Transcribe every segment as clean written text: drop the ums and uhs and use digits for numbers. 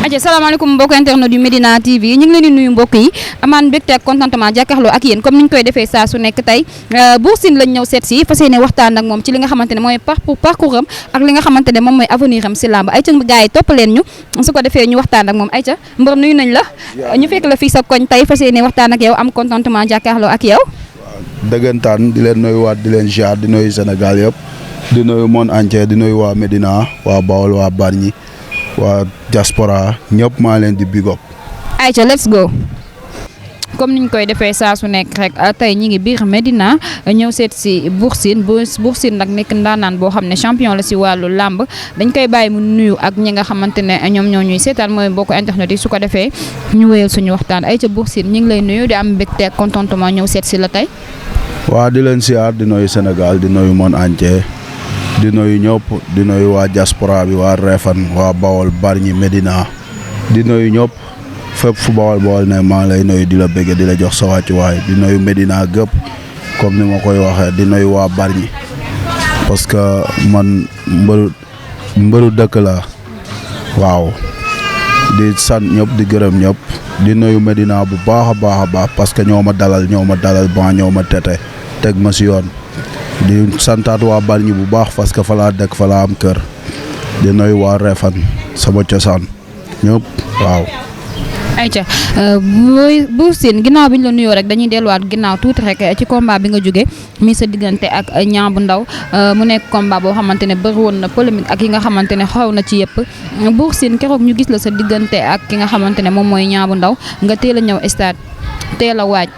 aja salaamaaleykum mbokk internet yu Medina TV ñu ngi leen di nuyu mbokk yi amaan mbégte ak contentement jàkkaarloo ak yéen comme niñ koy defee saa su nekk tey Bour Sine lañ ñëw seet si fas yéene waxtaan ak moom ci li nga xamante ne mooy parcours am ak li nga xamante ne moom mooy avenir am si làmb ay ca gars yi topp leen ñu su ko defee ñu waxtaan ak moom ay ca mbër nuyu nañ la ñu fekk la fii sa koñ tey fas yéene waxtaan ak yow am contentement jàkkaarloo ak yow dëggantaan di leen nuyuwaat di leen ziar di nuyu Sénégal yëpp di nuyu monde entier di nuyu waa Medina waa Bawol waa Bargny waa diaspora ñëpp maa leen di big up. ayca let's go comme niñ koy defee saa su nekk rek tey ñi ngi biir Medina ñëw seet si Bour Sine Bour Sine nag nekk ndaanaan boo xam ne champion la si wàllu làmb dañ koy bàyyi mu nuyu ak ñi nga xamante ne ñoom ñoo ñuy seetaan mooy mbokku internet yi su ko defee ñu wéyal suñu waxtaan ayca Bour Sine ñu ngi lay nuyu di am mbégte ak contentement ñëw seet si la tey. waa di leen siyaar di nuyu Sénégal di nuyu monde entier di nuyu ñëpp di nuyu waa diaspora bi waa Réfane waa Bawol Bargny Medina di nuyu ñëpp fépp fu Bawol ne maa ngi lay nuyu di la bëgg di la jox sa wàccuwaay di nuyu Medina gëpp comme ni ma koy waxee di nuyu waa Bargny parce que man mbëru dëkk la waaw di sant ñëpp di gërëm ñëpp di nuyu Medina bu baax a baax parce que ñoo ma dalal ba ñoo ma tete teg ma si yoon di santaat waa Bargny bu baax parce que fa laa dëkk fa laa am kër di nuyu waa Réfane sama cosaan ñëpp waaw. ayca Bour Sine ginnaaw bi ñu la nuyoo rek dañuy delluwaat ginnaaw tuuti rek ci combat bi nga jógee mi sa diggante ak Niang bu Ndaw mu nekk combat boo xamante ne bëri woon na polémique ak yi nga xamante ne xaw na ci yëpp Bour Sine keroog ñu gis la sa diggante ak ki nga xamante ne moom mooy Niang bu Ndaw nga teel a ñëw stade teel a waaj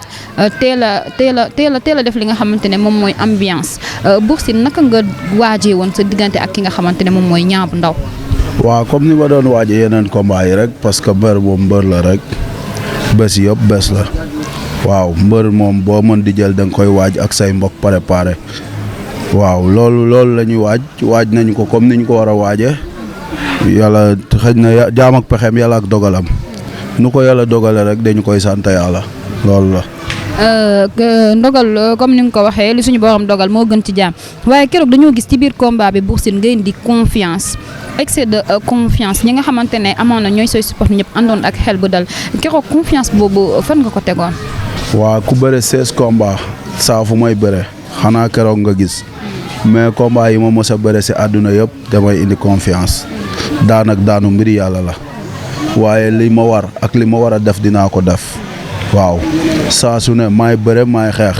teel a def li nga xamante ne moom mooy ambiance Bour Sine naka nga waajee woon sa diggante ak ki nga xamante ne moom mooy Niang bu Ndaw. waaw comme ni ma doon waajee yeneen combat yi rek parce que mbër moom mbër la rek bés yëpp bés la waaw mbër moom boo mën di jël da nga koy waaj ak say mbokk préparé waaw loolu la ñuy waaj nañu ko comme ni ñu ko war a waajee yàlla xëj na jaam ak pexeem yàlla ak dogalam nu ko yàlla dogale rek dañu koy sant yàlla loolu la. ndogal comme ni nga ko waxee li suñu borom dogal moo gën ci jaam waaye keroog dañoo gis ci biir combat bi Bour Sine nga indi confiance excès de confiance ñi nga xamante ne amoon na ñooy sooy support ñëpp àndoon ak xel bu dal keroog confiance boobu fan nga ko tegoon. waa ku bëre 16 combats saa fu may bëre xanaa keroog nga gis mais combat yi ma mës a bëre si àdduna yëpp damay indi confiance daanu mbiri yàlla la waaye li ma war ak li ma war a def dinaa ko def. waaw saa su ne maay bëre maay xeex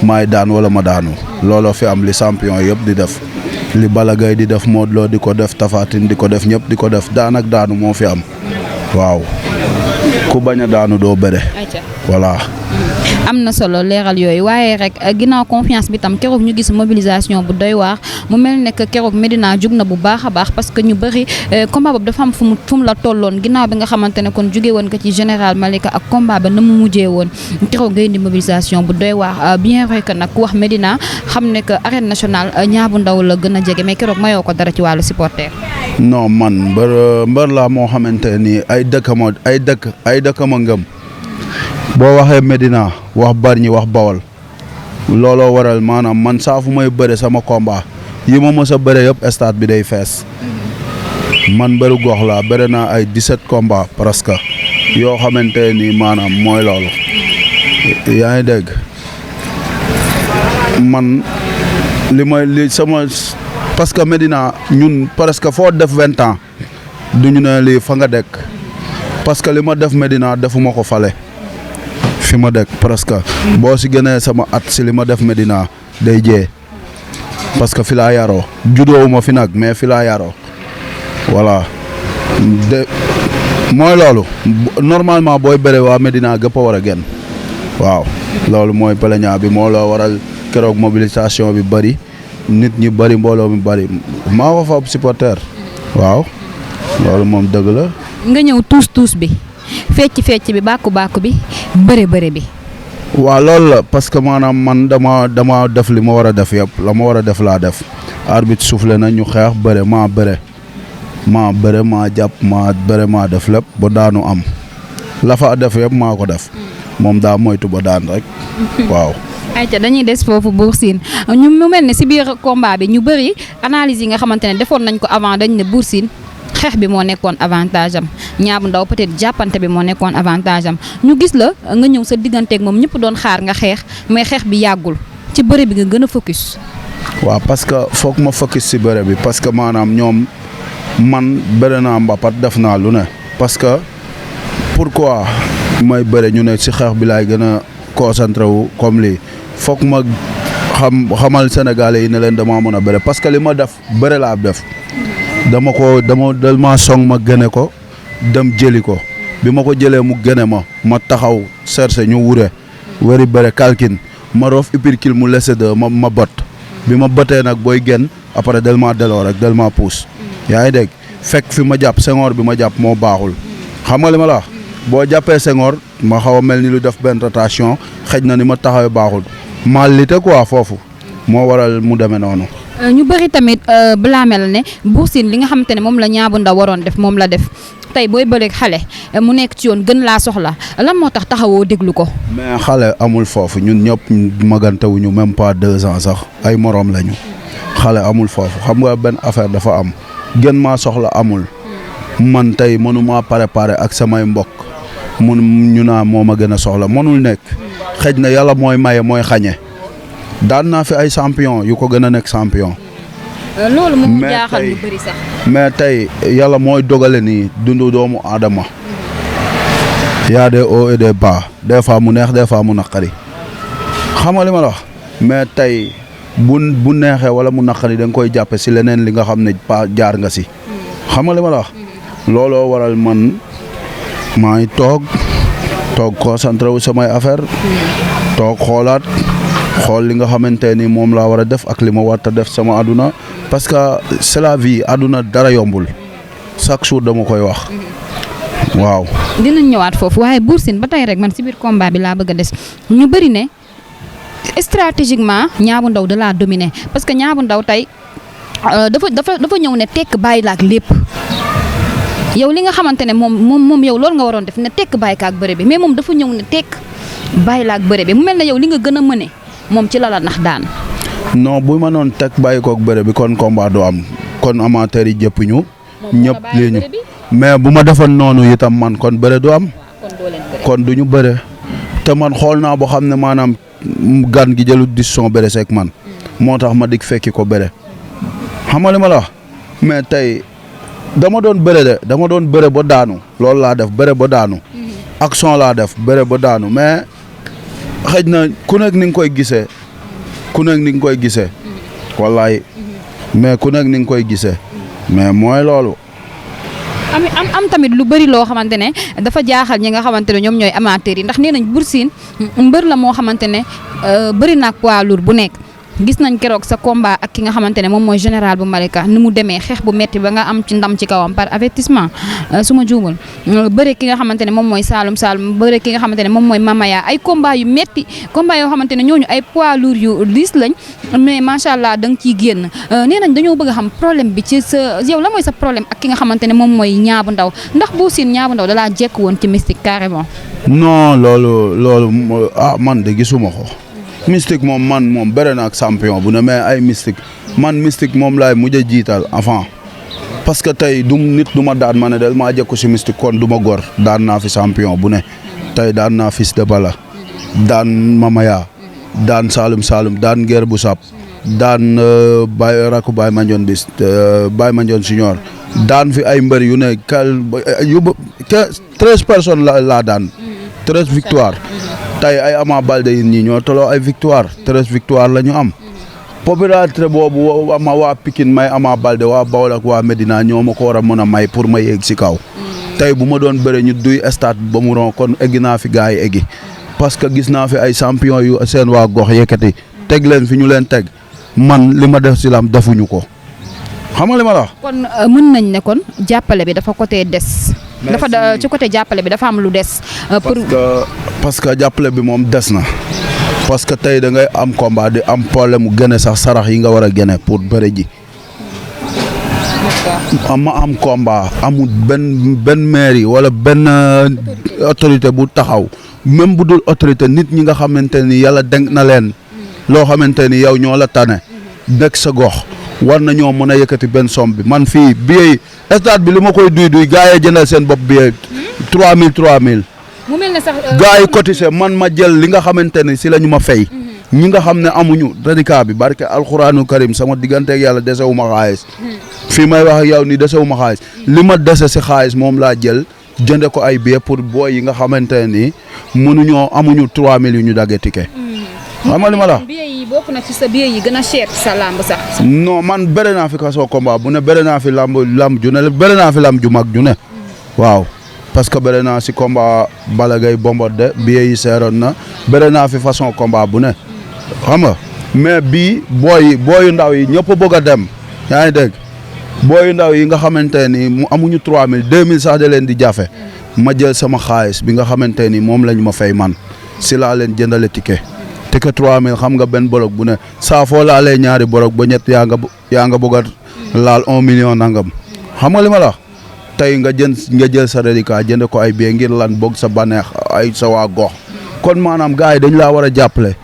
maay daan wala ma daanu looloo fi am li champion yëpp di def li Balla Gaye di def Modou Lo di ko def Tapha Tine di ko def ñëpp di ko def daan ak daanu moo fi am waaw ku bañ a daanu doo bëre voilà. am na solo leeral yooyu waaye rek ginnaaw confiance bi tam keroog ñu gis mobilisation bu doy waar mu mel ne que keroog Medina jug na bu baax a baax parce que ñu bëri combat boobu dafa am fu mu la tolloon ginnaaw bi nga xamante ne kon jugee woon ko ci général Malika ak combat ba na mu mujjee woon keroog ngay indi mobilisation bu doy waar bien vrai que nag ku wax Medina xam ne que arène nationale Niang bu Ndaw la gën a jege mais keroog mayoo ko dara ci wàllu supporter. non man mbër laa moo xamante ni ay dëkk ma ngëm. boo waxee Medina wax Bargny wax Bawol looloo waral maanaam man saa fu may bëre sama combat yi ma mës a bëre yëpp stade bi day fees man mbëru gox laa bëre naa ay 17 combats presque yoo xamante ni maanaam mooy loolu yaa ngi dégg man li sama parce que Medina ñun presque foo def 20 ans duñu ne lii fa nga dëkk parce que li ma def Medina defuma ko fale fi ma dëkk presque boo si gënee sama at si li ma def Medina day jee parce que fi laa yaroo judoowuma fi nag mais fi laa yaroo voilà de mooy loolu normalement booy bëre waa Medina gëpp a war a génn waaw loolu mooy plaignant bi moo loo waral keroog mobilisation bi bëri nit ñi bëri mbooloo mi bëri maa ko fa supporter waaw loolu moom dëgg la. nga ñëw tuus bi. fecc bi bàkku bi bëre bi. waaw loolu la parce que maanaam man dama def li ma war a def yëpp la ma war a def laa def arbitre soufflé na ñu xeex bëre maa jàpp maa bëre maa def lépp ba daanu am la fa def yëpp maa ko def moom daa moytu ba daan rek waaw. ayca dañuy des foofu Bour Sine mu mel ne si biir combat bi ñu bëri analyse yi nga xamante ne defoon nañ ko avant dañ ne Bour Sine xeex bi moo nekkoon avantage am Niang bu Ndaw peut-être jàppante bi moo nekkoon avantage am ñu gis la nga ñëw sa digganteeg moom ñëpp doon xaar nga xeex mais xeex bi yàggul ci bëre bi nga gën a focus. waaw parce que foog ma focus si bëre bi parce que maanaam ñoom man bëre naa mbapat def naa lu ne parce que pourquoi may bëre ñu ne si xeex bi laay gën a concentré wu comme lii foog ma xamal Sénégalais yi ne leen damaa mën a bëre parce que li ma def bëre laa def dama song ma gëne ko dem jëli ko bi ma ko jëlee mu gëne ma taxaw cherché ñu wëri bëre kalkin ma roof uppercut mu lese de ma bot bi ma botee nag booy génn après del maa deloo rek del maa puus yaa ngi dégg fekk fi ma jàpp sengoor bi ma jàpp moo baaxul xam nga li ma la wax boo jàppee sengoor ma xaw a mel ni lu def benn rotation xëj na ni ma taxawee baaxul malité quoi foofu moo waral mu demee noonu. ñu bëri tamit blâmer la ne Bour Sine li nga xamante ne moom la Niang bu Ndaw waroon def moom la def tey booy bëreeg xale mu nekk ci yoon gën laa soxla lan moo tax taxawoo déglu ko. mais xale amul foofu ñun ñëpp magantewuñu même pas 2 ans sax ay moroom lañu xale amul foofu xam nga benn affaire dafa am gën maa soxla amul man tey mënuma préparer ak samay mbokk mun ñu naa moo ma gën a soxla mënul nekk xëj na yàlla mooy maye mooy xañe daan naa fi ay champion yu ko gën a nekk champion. loolu moom jaaxal ñu bëri sax. mais tey yàlla mooy dogale nii dundu doomu aadama yaa des hauts et des bas des fois mu neex des fois mu naqari xam nga li ma la wax mais tey bu neexee wala mu naqari da nga koy jàppe si leneen li nga xam ne pa jaar nga si xam nga li ma la wax looloo waral man maa ngi toog concentré wu samay affaire toog xool li nga xamante ni moom laa war a def ak li ma war a def sama àdduna parce que c'est la vie àdduna dara yombul chaque jour dama koy wax waaw. dinañ ñëwaat foofu waaye Bour Sine ba tey rek man si biir combat bi laa bëgg a des ñu bëri ne stratégiquement Niang bu Ndaw da laa dominer parce que Niang bu Ndaw tey dafa ñëw ne tekk bàyyi la ak lépp yow li nga xamante ne moom yow loolu nga waroon def ne tekk bàyyi ka ak bëre bi mais moom dafa ñëw ne tekk bàyyi la ak bëre bi mu mel ne yow li nga gën a mëne moom ci la nax daan. non bu ma noon teg bàyyi koog bëre bi kon combat du am kon amateurs yi jëpp ñu. ñëpp lii ñu mais bu ma defoon noonu itam man kon bëre du am. kon du ñu bëre. te man xool naa boo xam ne maanaam gan gi jëlu décision bëre seeg man. moo tax ma dig fekki ko bëre. xam nga li ma la wax mais tey dama doon bëre ba daanu. loolu laa def bëre ba daanu. action laa def bëre ba daanu mais. xëj na ku nekk ni nga koy gisee wallaay mais ku nekk ni nga koy gisee mais mooy loolu. am tamit lu bëri loo xamante ne dafa jaaxal ñi nga xamante ne ñoom ñooy amateurs yi ndax nee nañ Bour Sine mbër la moo xamante ne bëri na poids lourd bu nekk. gis nañ keroog sa combat ak ki nga xamante ne moom mooy général bu Malika ni mu demee xeex bu metti ba nga am ci ndam ci kawam par avertissement su ma juumul bëre ki nga xamante ne moom mooy Saloum bëre ki nga xamante ne moom mooy Mamaya ay combat yu metti combat yoo xamante ne ñooñu ay poids lourds yu diis lañ mais macha allah da nga ciy génn nee nañ dañoo bëgg a xam problème bi ci sa yow la mooy sa problème ak ki nga xamante ne moom mooy Niang bu Ndaw ndax Bour Sine Niang bu Ndaw dalaa jekk woon ci mystique carrément. non loolu man de gisuma ko. mystique moom bëre na ak champion bu ne mais ay mystique man mystique moom laay mujj a jiital avant parce que tey nit du ma daan ma ne del maa jekku si mystique kon du ma gor daan naa fi champion bu ne tey daan naa Fils de Balla daan Mamaya daan Saloum daan Nguer bu Sap daan rakku Baye Mandione bis Baye Mandione Senior daan fi ay mbër yu ne 13 personnes laa daan 13 victoire tey ay Ama Baldé yi ñii ñoo toloo ay victoire 13 victoire la ñu am popularité boobu waa Pikine may Ama Baldé waa Bawol ak waa Medina ñoo ma ko war a mën a may pour ma yegg si kaw tey bu ma doon bëre ñu duy stade ba mu ron kon eggi naa fi gars yi eggi parce que gis naa fi ay champion yu seen waa gox yëkkati teg leen fi ñu leen teg man li ma def si lam defuñu ko xam nga li ma la wax. kon mën nañ ne kon jàppale bi dafa côté des. dafa ci côté jàppale bi dafa am lu des. parce que jàppale bi moom des na parce que tey da ngay am combat di am problème mu gëne sax sarax yi nga war a gëne pour bëre ji. ma am combat amul benn mairie wala benn autorité bu taxaw même bu dul autorité nit ñi nga xamante ni yàlla denk na leen loo xamante ni yow ñoo la tane nekk sa gox war nañoo mën a yëkkati benn somme bi man fii billet yi stade bi li ma koy duy gars yi jëndal seen bopp billet 3000. mu mel ne sax gars yi cotisé man ma jël li nga xamante ne si la ñu ma fay. ñi nga xam ne amuñu radicat bi barke alxuraanu karim sama digganteeg yàlla desewu ma xaalis. fii may wax ak yow nii desewu ma xaalis li ma dese si xaalis moom laa jël jënde ko ay billet pour booy yi nga xamante ne nii mënuñoo amuñu 3000 yu ñu daggee ticket. xam nga li ma la billet yi bokk na ci sa billet yi gën a cher ci sa lamb sax. non man bëre naa fi kaso combat bu ne bëre naa fi lamb ju ne bëre naa fi lamb ju mag ju ne waaw parce que bëre naa si combat Balla Gaye Bombardier billet yi seeroon na bëre naa fi façon combat bu ne xam nga mais bii booyu ndaw yi ñëpp bëgg a dem yaa ngi dégg booyu ndaw yi nga xamante ni mu amuñu 3000 2000 sax da leen di jafe ma jël sama xaalis bi nga xamante ni moom lañ ma fay man si laa leen jëndale ticket 3000 xam nga benn bolok bu ne saa foo laalee ñaari bolok ba ñett yaa nga bëgg a laal 1 million nangam xam nga li ma la tey nga jël sa reliquat jënd ko ay billets ngir lan boog sa baneex ay sa waa gox kon maanaam gars yi dañ laa war a jàppale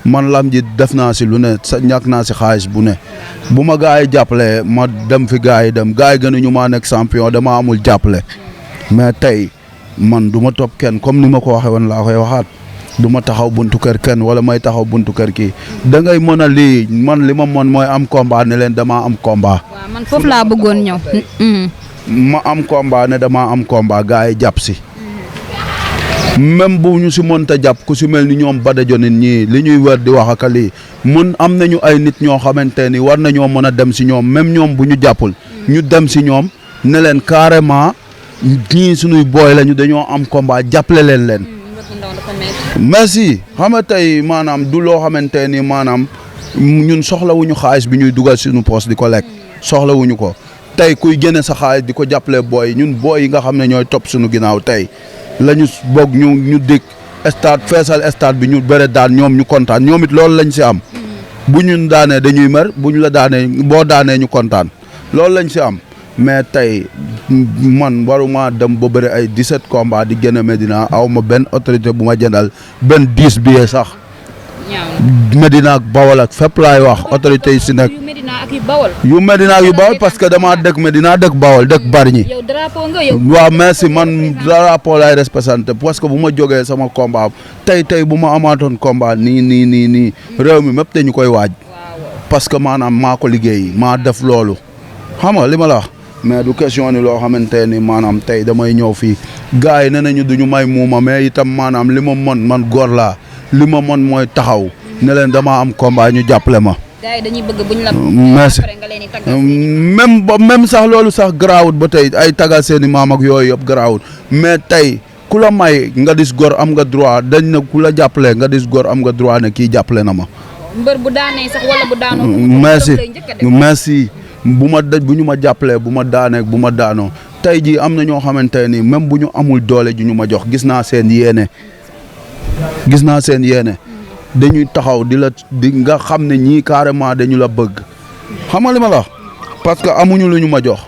man lam ji def naa si lu ne sa ñàkk naa si xaalis bu ne bu ma gars yi jàppale ma dem fi gars yi dem gars yi gënuñu maa nekk champion dama amul jàppale mais tey man du ma topp kenn comme ni ma ko waxee woon laa koy waxaat du ma taxaw buntu kër kenn wala may taxaw buntu kër kii da ngay mën a lii man li ma mën mooy am combat ne leen damaa am combat. waaw man foofu laa bëggoon ñëw. ma am combat ne damaa am combat gars yi jàpp si. même bu ñu si mënta jàpp ku si mel ni ñoom Badajo nit ñii li ñuy wër di wax ak lii mun am nañu ay nit ñoo xamante ni war nañoo mën a dem si ñoom même ñoom bu ñu jàppul. ñu dem si ñoom ne leen carrément ñii suñuy booy lañu dañoo am combat jàppale leen. merci xam nga tey maanaam du loo xamante ni maanaam ñun soxlawuñu xaalis bi ñuy dugal suñu poos di ko lekk soxlawuñu ko tey kuy génne sa xaalis di ko jàppale booy ñun booy yi nga xam ne ñooy topp suñu ginnaaw tey la ñu boog ñu dégg stade feesal stade bi ñu bëre daan ñoom ñu kontaan ñoom it loolu lañ si am bu ñun daanee dañuy mer bu ñu la daanee boo daanee ñu kontaan loolu lañ si am mais tey man waruma dem ba bëri ay 17 combats di génn Medina aw ma benn autorité bu ma jëndal benn 10 billets sax. Medina ak Bawol ak fépp laay wax autorité yi si nekk. yu Medina ak yu Bawol. yu Medina ak yu Bawol parce que damaa dëkk Medina dëkk Bawol dëkk Bargny. yow drapeau nga yow. waaw merci man drapeau laay représenté parce que bu ma jógee sama combat tey bu ma amaatoon combat nii réew mi mépp dañu koy waaj. parce que maanaam maa ko liggéey maa def loolu xam nga li ma la wax mais du question ni loo xamante ni maanaam tey damay ñëw fii gars yi nee nañu duñu may muuma mais itam maanaam li ma mën man góor laa li ma mën mooy taxaw ne leen damaa am combat ñu jàppale ma. gars yi dañuy bëgg buñ la. merci nga leen di taggal même sax loolu sax garaawut ba tey ay tagal seen i maam ak yooyu yëpp garaawut mais tey ku la may nga dis góor am nga droit dañ ne ku la jàppale nga dis góor am nga droit ne kii jàppale na ma. mbër bu daanee sax wala bu daanoo. merci bu ñu ma jàppalee bu ma daanee bu ma daanoo tey jii am na ñoo xamante ni même bu ñu amul doole ju ñu ma jox gis naa seen yéene dañuy taxaw di nga xam ne ñii carrément dañu la bëgg xam nga li ma la wax parce que amuñu lu ñu ma jox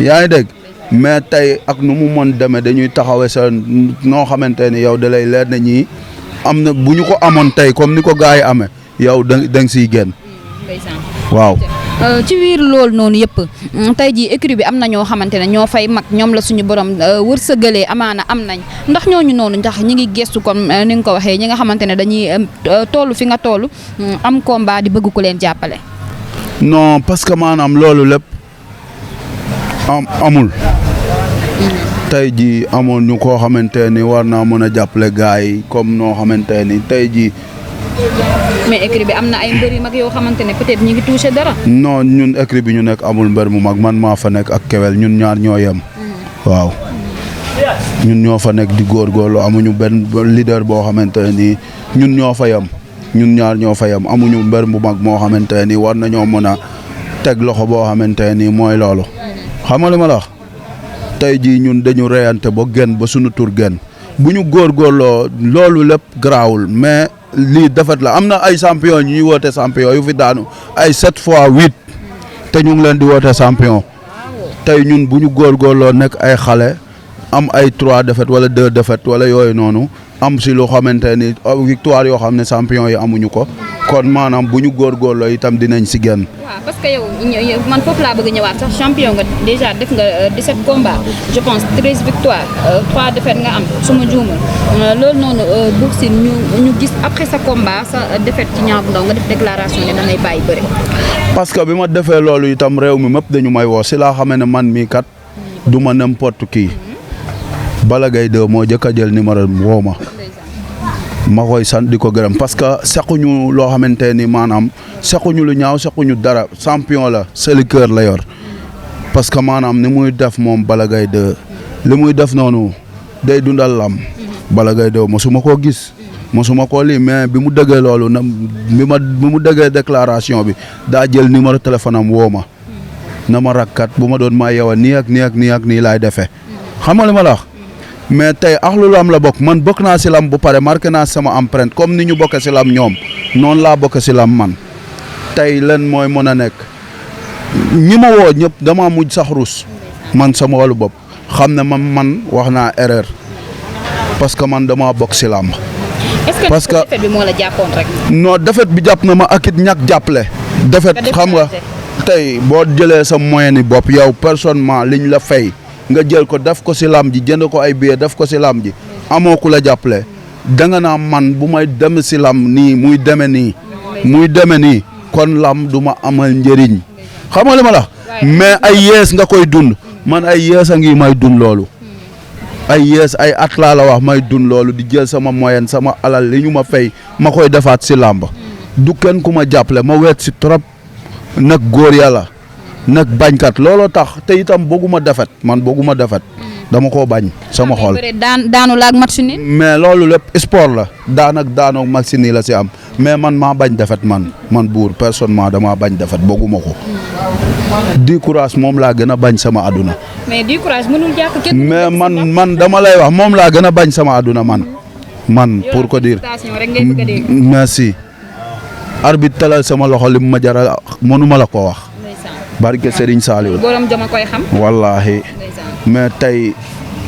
yaa ngi dégg mais tey ak nu mu mën demee dañuy taxawee sa noo xamante ni yow da lay leer na ñii am na bu ñu ko amoon tey comme ni ko gars yi amee yow da nga siy génn waaw. ci biir loolu noonu yëpp tey jii écurie bi am na ñoo xamante ne ñoo fay mag ñoom la suñu borom wërsëgalee amaana am nañ ndax ñooñu noonu ndax ñi ngi gestu comme ni nga ko waxee ñi nga xamante ne dañuy toll fi nga toll am combat di bëgg ku leen jàppale. non parce que maanaam loolu lépp amul. tey jii amoon ñu koo xamante ni war naa mën a jàppale gars yi comme noo xamante ni tey jii. mais écurie bi am na ay mbër yu mag yoo xamante ne peut-être ñu ngi touché dara. non ñun écurie bi ñu nekk amul mbër mu mag man maa fa nekk ak Kewel ñun ñaar ñoo yem. waaw ñun ñoo fa nekk di góorgóorlu amuñu benn leader boo xamante ne nii ñun ñoo fa yem ñun ñaar ñoo fa yem amuñu mbër mu mag moo xamante ne nii war nañoo mën a teg loxo boo xamante ne nii mooy loolu. xam nga li ma la wax tey jii ñun dañu reyante ba gën ba suñu tur gën bu ñu góorgóorloo loolu lépp garaawul mais. lii defet la am na ay champion ñuy woote champion yu fi daanu ay 7 fois 8 te ñu ngi leen di woote champion tey ñun bu ñu góorgóorloo nekk ay xale am ay 3 défaites wala 2 défaites wala yooyu noonu am si loo xamante ni victoire yoo xam ne champion yi amuñu ko kon maanaam bu ñu góorgóorloo itam dinañ si génn. waaw parce que yow man foofu laa bëgg ñëwaat sax champion nga déjà def nga 17 combats je pense 13 victoires 3 défaites nga am su ma juumul loolu noonu Bour Sine ñu gis après sa combat sa défaite ci Niang bu Ndaw nga def déclaration ne da ngay bàyyi bëri. parce que bi ma defee loolu itam réew mi mépp dañu may woo si laa xamee ne man mii kat du ma n'importe qui Balla Gaye 2 moo jëkk a jël numéro woo ma koy sant di ko gërëm parce que sequñu loo xamante ni maanaam sequñu lu ñaaw sequñu dara champion la seul cœur la yor parce que maanaam ni muy def moom Balla Gaye 2 li muy def noonu day dundal lam Balla Gaye 2 mosuma koo gis mosuma koo lii mais bi mu dëggee loolu na bi mu dëggee déclaration bi daa jël numéro téléphone am woo ma na ma rakkat bu ma doon maa yow nii ak nii ak nii ak nii laay defee xam nga li ma la wax mais tey axlu lam la bokk man bokk naa si lam bu pare marqué naa sama empreinte comme ni ñu bokk si lam ñoom noonu laa bokk si lam man tey len mooy mën a nekk ñi ma woo ñëpp dama mujj sax rus man sama wàllu bopp xam ne man wax naa erreur parce que man dama bokk si lam. parce que défaite bi moo la jàppoon rek. non défaite bi jàpp na ma ak it ñàkk jàppale. défaite xam nga tey boo jëlee sa moyen ni bopp yow personnellement liñ la fay. nga jël ko def ko si lam ji jënd ko ay billets def ko si lam ji amoo ku la jàppale danga naa man bu may dem si lam nii muy deme nii kon lam du ma amal njëriñ xam nga li ma la mais ay yees nga koy dund man ay yees a ngi may dund loolu ay yees ay at laa la wax may dund loolu di jël sama moyen sama alal li ñu ma fay ma koy defaat si làmb du kenn ku ma jàppale ma weet si trop nag góor yàlla nag bañkat looloo tax te itam bëgguma defet man bëgguma defet dama koo bañ sama xol daanu la ak match ni mais loolu lépp sport la daanoo match ni la si am mais man maa bañ defet man Bour personnellement damaa bañ defet bëgguma ko di courage moom laa gën a bañ sama àdduna mais di courage mënul jàpp kenn mais man dama lay wax moom laa gën a bañ sama àdduna man pour ko dire merci arbitre talal sama loxo li mu ma jaral mënuma la ko wax barke Serigne Saliou borom jama koy xam wallaahi mais tey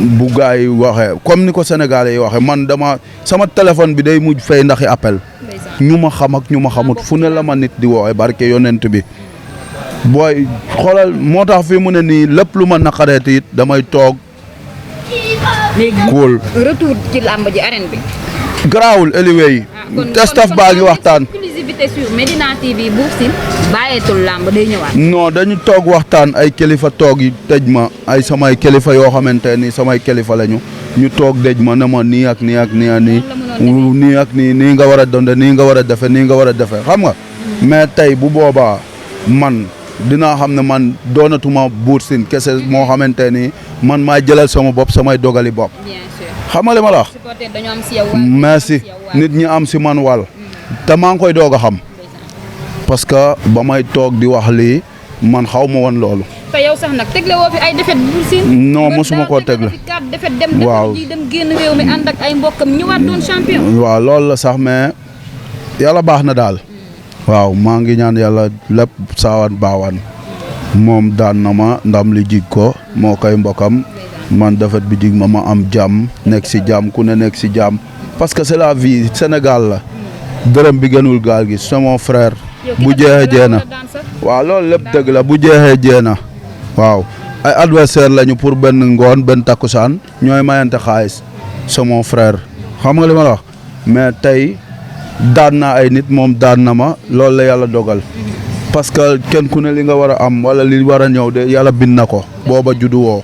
bu gars yi waxee comme ni ko Sénégalais yi waxee man dama sama téléphone bi day mujj fay ndaxi appel ñu ma xam ak ñu ma xamut fu ne la ma nit di woowee barke yonent bi booy xoolal moo tax fi mu ne nii lépp lu ma naqareeti it damay toog cool retour ci làmb ji arène bi garaawul anyway staff baa ngi waxtaan sur Medina TV Bour Sine bàyyeetul làmb day ñëwaat. non dañu toog waxtaan ay kilifa toog yi tëj ma ay samay kilifa yoo xamante ni samay kilifa lañu ñu toog dëj ma ne ma nii ak nii ak nii ak nii ak nii nga war a donde nii nga war a defe nii nga war a defe xam nga mais tey bu boobaa man dinaa xam ne man doonatuma Bour Sine kese moo xamante ni man maa jëlal sama bopp samay dogali bopp xam nga li ma la wax merci nit ñi am si man wàll te maa ngi koy doog a xam parce que ba may toog di wax lii man xaw ma woon loolu. te yow sax nag tegle woo fi ay défaite Bour Sine. non mosuma koo tegle waaw dem génn réew mi ànd ak ay mbokkam ñëwaat doon champion. waaw loolu la sax mais yàlla baax na daal. waaw maa ngi ñaan yàlla lépp saawaan baawaan moom daan na ma ndam li jig ko moo koy mbokkam man défaite bi jig ma am jàmm nekk si jàmm ku ne nekk si jàmm parce que c'est la vie Sénégal la. dërëm bi gënul gaal gi sama frère bu jeexee jeena waaw loolu lépp dëgg la bu jeexee jeena waaw ay adversaire lañu pour benn ngoon benn takkusaan ñooy mayante xaalis sama frère xam nga li ma la wax mais tey daan naa ay nit moom daan na ma loolu la yàlla dogal parce que kenn ku ne li nga war a am wala li war a ñëw de yàlla bind na ko booba juddu woo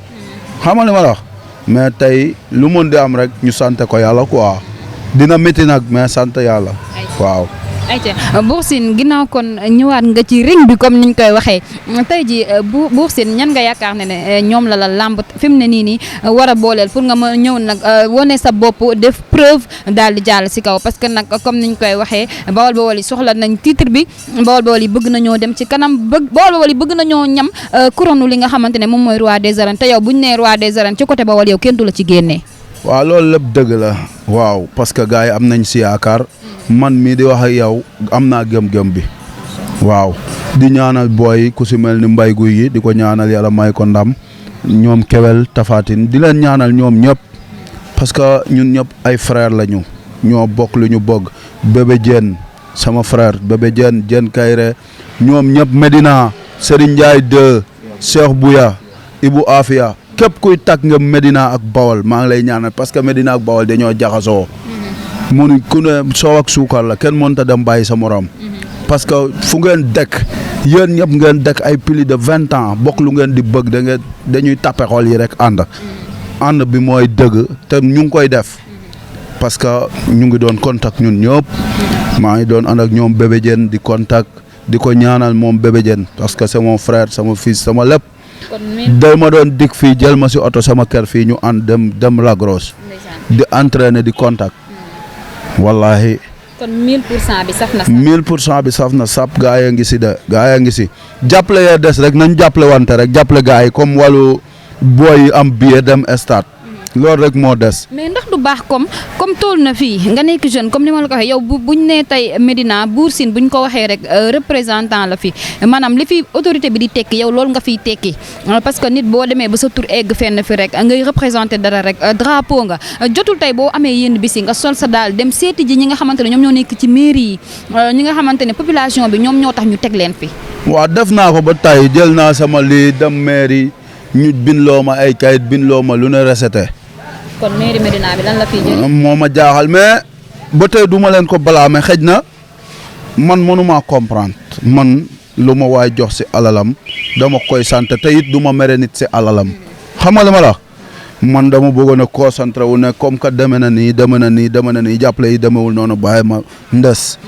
xam nga li ma la wax mais tey lu mën di am rek ñu sante ko yàlla quoi dina métti nag mais sant yàlla waaw. ayca Bour Sine ginnaaw kon ñëwaat nga ci ring bi comme niñ koy waxee tey ji Bour Sine ñan nga yaakaar ne ñoom la làmb fi mu ne nii war a booleel pour nga ma ñëw nag wane sa bopp def preuve daal di jàll si kaw parce que nag comme niñ koy waxee Bawol yi soxla nañ titre bi Bawol yi bëgg nañoo dem ci kanam Bawol yi bëgg nañoo ñam couronne li nga xamante ne moom mooy roi des arènes te yow buñ nee roi des arènes ci côté Bawol yow kenn du la ci génnee. waaw loolu lépp dëgg la waaw parce que gars yi am nañ si yaakaar man mii di wax ak yow am naa gëm-gëm bi waaw di ñaanal booy ku si mel ni mbay guy yi di ko ñaanal yàlla may ko ndam ñoom kewel tafatin di leen ñaanal ñoom ñëpp parce que ñun ñëpp ay frère lañu ñoo bokk lu ñu bëgg Bébé Diène sama frère Bébé Diène Kayre ñoom ñëpp Medina Serigne Ndiaye 2 Cheikh Bouya Ibou Afia képp kuy tag nga Medina ak Bawol maa ngi lay ñaanal parce que Medina ak Bawol dañoo jaxasoo mënuñ ku ne soow ak suukar la kenn mënta dem bàyyi sa morom parce que fu ngeen dëkk yéen ñëpp ngeen dëkk ay plus de 20 ans bokk lu ngeen di bëgg dañuy tappe xol yi rek ànd bi mooy dëgg te ñu ngi koy def parce que ñu ngi doon contact ñun ñëpp maa ngi doon ànd ak ñoom Bébé Diène di contact di ko ñaanal moom Bébé Diène parce que c'est mon frère sama fils sama lépp da ma doon dig fii jël ma si oto sama kër fii ñu ànd dem Lagros di entraîner di contact wallahi kon 1000% bi saf na 1000% bi saf na sap gaa yi ngi si jàppale yee des rek nañ jàppale wante rek jàppale gaa yi comme wàllu booy yi am billet dem stade loolu rek moo des. mais ndax du baax comme toll na fii nga nekk jeune comme ni ma la ko waxee yow buñ nee tey Médina Bour Sine buñ ko waxee rek représentant la fi maanaam li fi autorité bi di tekki yow loolu nga fiy tekki parce que nit boo demee ba sa tur egg fenn fi rek ngay représenté dara rek drapeau nga jotul tey boo amee yenn bisi nga sol sa daal dem seeti ji ñi nga xamante ne ñoom ñoo nekk ci mairie yi ñi nga xamante ne population bi ñoom ñoo tax ñu teg leen fi. waaw def naa ko ba tey jël naa sama lii dem mairie ñu bindloo ma ay kayit bindloo ma lu ne recette. kon mairie Médina bi lan la fiy jël. moo ma jaaxal mais ba tey du ma leen ko balaa mais xëj na man mënuma comprendre man lu ma waay jox si alalam dama koy sant te it du ma mere nit si alalam xam nga li ma la man dama bëggoon a concentré wu ne comme que deme na nii jàppale yi demewul noonu bàyyi ma ndes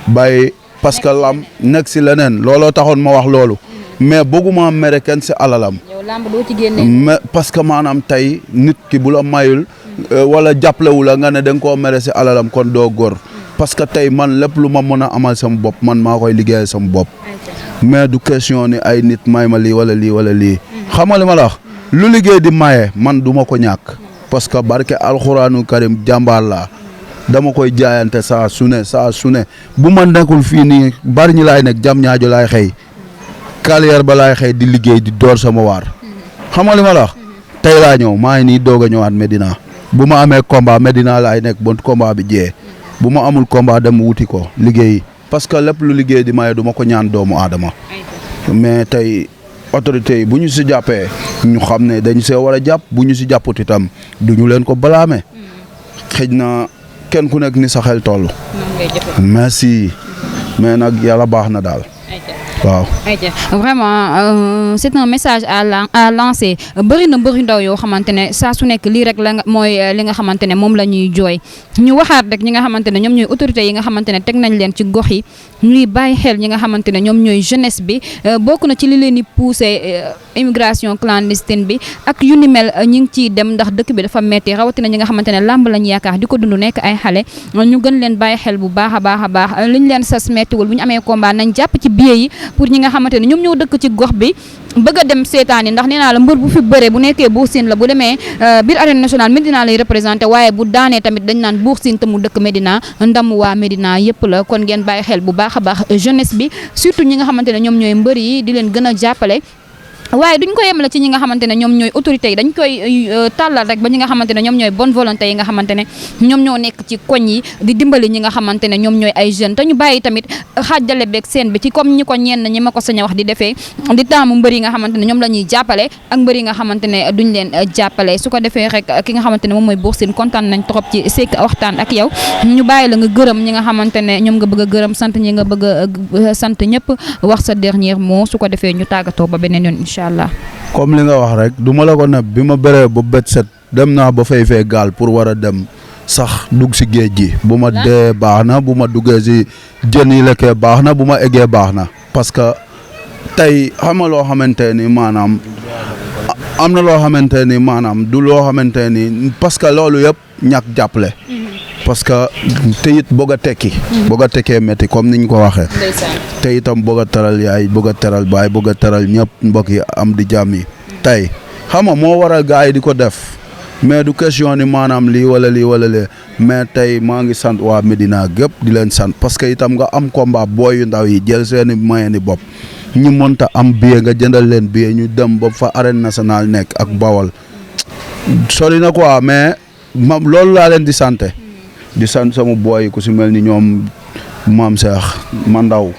bàyyi parce que lam nekk si leneen looloo taxoon ma wax loolu mais bëgguma mere kenn si alalam. lamb doo ci génne. mais parce que maanaam tey nit ki bu la mayul wala jàppalewu la nga ne da nga koo mere si alalam kon doo góor parce que tey man lépp lu ma mën a amal sama bopp man maa koy liggéeyal sama bopp mais du question ni ay nit may ma lii wala lii xam nga li ma la wax lu liggéey di maye man du ma ko ñàkk parce que barke alxuraanu karim jàmbaar laa dama koy jaayante saa su ne bu ma nekkul fii nii bari ñi laay nekk jam ñaajo laay xëy carrière ba laay xëy di liggéey di door sama waar xam nga li ma la wax tey laa ñëw maa ngi nii doog a ñëwaat Medina bu ma amee combat Medina laay nekk bon combat bi jiyee bu ma amul combat dem wuti ko liggéey parce que lépp lu liggéey di maye du ma ko ñaan doomu aadama mais tey autorité yi bu ñu si jàppee ñu xam ne dañ see war a jàpp bu ñu si jàpput itam du ñu leen ko balaame xëj na kenn ku nekk ni sa xel toll. merci mais nag yàlla baax na daal. waaw vraiment c'est un message à lancer bëri na bëri ndaw yoo xamante ne saa su nekk lii rek la mooy li nga xamante ne moom la ñuy jooy ñu waxaat rek ñi nga xamante ne ñoom ñooy autorités yi nga xamante ne teg nañ leen ci gox yi ñuy bàyyi xel ñi nga xamante ne ñoom ñooy jeunesse bi bokk na ci li leen di pousser immigration clandestine bi ak yu ni mel ñi ngi ciy dem ndax dëkk bi dafa metti rawatina ñi nga xamante ne làmb lañ yaakaar di ko dund nekk ay xale ñu gën leen bàyyi xel bu baax a baax liñ leen sas mettiwul bu ñu amee combat nañ jàpp ci billet yi pour ñi nga xamante ne ñoom ñoo dëkk ci gox bi bëgg a dem seetaan yi ndax nee naa la mbër bu fi bëree bu nekkee Bour Sine la bu demee biir arène nationale Médina lay représenté waaye bu daanee tamit dañ naan Bour Sine te mu dëkk Médina ndam waa Médina yëpp la kon ngeen bàyyi xel bu baax a baax jeunesse bi surtout ñi nga xamante ne ñoom ñooy mbër yi di leen gën a jàppale waaye duñ ko yemale ci ñi nga xamante ne ñoom ñooy autorités yi dañ koy tàllal rek ba ñi nga xamante ne ñoom ñooy bonne volonté yi nga xamante ne ñoom ñoo nekk ci koñ yi di dimbali ñi nga xamante ne ñoom ñooy ay jeunes te ñu bàyyi tamit xaajale beeg seen bi ci comme ñi ko ñenn ñi ma ko sañ a wax di defee di taamu mbër yi nga xamante ne ñoom la ñuy jàppale ak mbër yi nga xamante ne duñ leen jàppale su ko defee rek ki nga xamante ne moom mooy Bour Sine kontaan nañ trop ci sekk waxtaan ak yow ñu bàyyi la nga gërëm ñi nga xamante ne ñoom nga bëgg a gërëm sant ñi nga bëgg a sant ñëpp wax sa dernier mot su ko defee ñu tàggatoo ba beneen yoon incha allah. comme li nga wax rek du ma la ko ne bi ma bëree ba bët set dem naa ba fay gaal pour war a dem sax dugg si géej gi bu ma dee baax na bu ma duggee si jën yi lekkee baax na bu ma eggee baax na parce que tey xam nga loo xamante ni maanaam am na loo xamante ni maanaam du loo xamante ni parce que loolu yëpp ñàkk jàppale. parce que te it bëgg a tekki. bëgg a tekkee métti comme niñ ko waxee. te itam bëgg a teral yaay bëgg a teral baay bëgg a teral ñëpp mbokk yi am di jàmm yi. tey xam nga moo waral gars yi di ko def mais du question ni maanaam lii wala lee mais tey maa ngi sant waa Médina gépp di leen sant parce que itam nga am combat booy yu ndaw yi jël seeni moyen ni bopp ñu mënta am billet nga jëndal leen billet ñu dem ba fa arène nationale nekk ak Bawol sori na quoi mais ma loolu laa leen di sante di sant sama boy ku si mel ni ñoom maam Cheikh Mandaw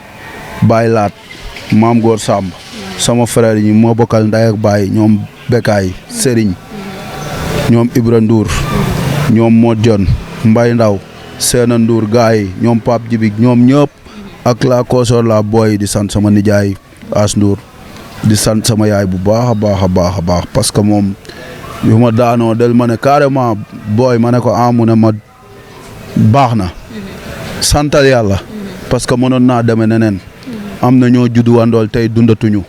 Baye Laat maam Góor Samb sama frère yi moo bokkal nday ak baay ñoom Bekaay Serigne ñoom Ibra Ndour ñoom Modjon Mbay Ndaw Seena Ndour gaay yi ñoom Pape Djibi ñoom ñëpp ak la koosor la boy di sant sama nijaay As Ndour di sant sama yaay bu baax a baax a baax a baax parce que moom yu ma daanoo del ma ne carrément booy ma ne ko amu ne ma baax na santal yàlla parce que mënoon naa demee neneen am na ñoo juddu wandool tey dundatuñu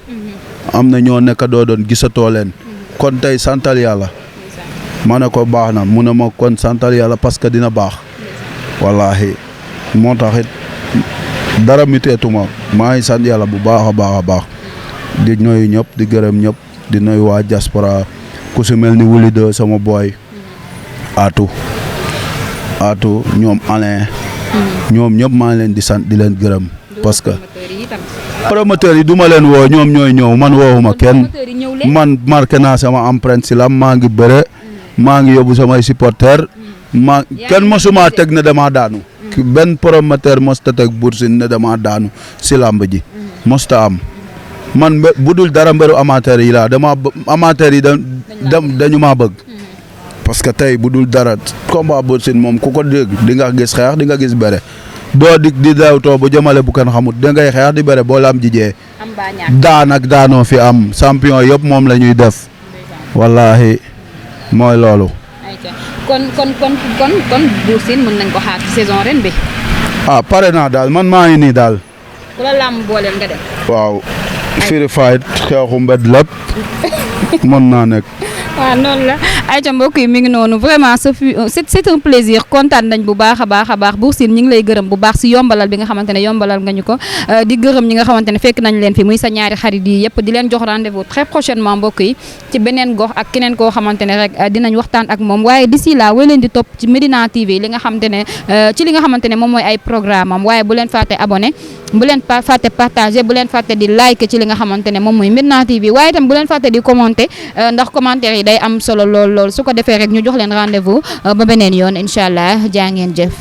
am na ñoo nekk doo doon gisatoo leen kon tey santal yàlla ma ne ko baax na mu ne ma kon santal yàlla parce que dina baax wallaahi moo tax it dara miteetuma maa ngi sant yàlla bu baax a baax a baax di nuyu ñëpp di gërëm ñëpp di nuyu waa diaspora ku si mel ni Wuli de sama boy Atou ñoom Alain ñoom ñëpp maa ngi leen di sant di leen gërëm parce que promoteurs yi du ma leen woo ñoom ñooy ñëw man woowuma kenn man marqué naa sama empreinte si lam maa ngi bëre maa ngi yóbbu samay supporters kenn mosuma teg ne dama daanu benn promoteur mosta teg Boursine ne dama daanu si làmb ji mosta am man bu dul dara mbëru amateur yi laa amateur yi dañu maa bëgg parce que tey bu dul dara combat Boursine moom ku ko dégg di nga gis xeex di nga gis bëre doo di dawtoo bu jëmale bu kenn xamut da ngay xeex di bëre boo la am jijee daan ak daanoo fi am champion yëpp moom la ñuy def wallahi mooy loolu kon Boursine mën nañ ko xaar ci saison ren bi pare naa daal man maa ngi nii daal ku la làmb booleel nga dem waaw firi fight xeexu mbed lépp mën naa nekk waaw noonu la ayca mbokk yi mi ngi noonu vraiment c'est un plaisir kontaan nañ bu baax a baax Boursine ñi ngi lay gërëm bu baax si yombalal bi nga xamante ne yombalal nga ñu ko di gërëm ñi nga xamante ne fekk nañ leen fi muy sa ñaari xarit yi yëpp di leen jox rendez-vous très prochainement mbokk yi ci beneen gox ak keneen koo xamante ne rek dinañ waxtaan ak moom waaye d'ici là way leen di topp ci Medina TV li nga xamante ne ci li nga xamante ne moom mooy ay programme am waaye bu leen fàtte abonné bu leen fàtte partager bu leen fàtte di like ci li nga xamante ne moom mooy Medina TV waaye itam bu leen fàtte di commenter ndax commentaire yi day am solo lool su ko defee rek ñu jox leen rendez-vous ba beneen yoon incha allah jaa ngeen jëf